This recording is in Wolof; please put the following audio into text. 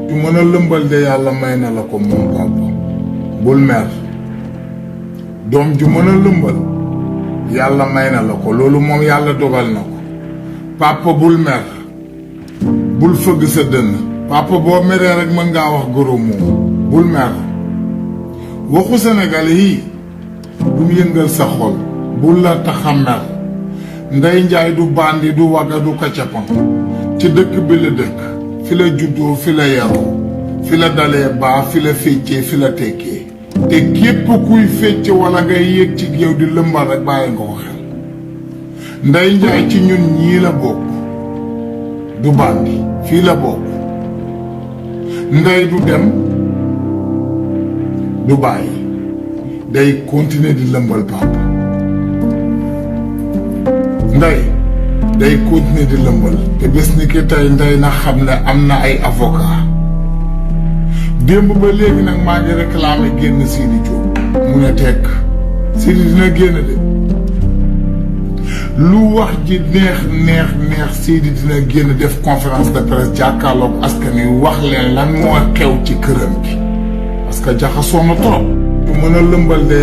ju mën a lëmbal de yàlla may na la ko moom papa bul mer doom ju mën a lëmbal yàlla may na la ko loolu moom yàlla dogal na ko papa bul mer bul fëgg sa dënn papa boo meree rek mën ngaa wax goro moom bul mer waxu Sénégal yii du mu yëngal sa xol bul la tax a mer Ndeye Ndiaye du bandi du wagga du kacapan ci dëkk bi la dëkk fi la juddoo fi la yaroo fi la dalee baa fi la féccee fi la tekkee te képp kuy fecc wala ngay yéeg ci géew di lëmbal rek bàyyi nga ko xel Ndeye Ndiaye ci ñun ñii la bokk du bandi fii la bokk Ndeye du dem du bàyyi day continuer di lëmbal papa Ndeye day continuer di lëmbal te bés ni ki tey Ndeye na xam ne am na ay avocat démb ba léegi nag maa ngi réclamé génn Sidi Diop mu ne tekk Sidi dina génn de lu wax ji neex Sidi dina génn def conférence de presse jàkkaarloog askan wi wax leen lan moo xew ci këram gi parce que jaxasoo na trop du mën a lëmbal de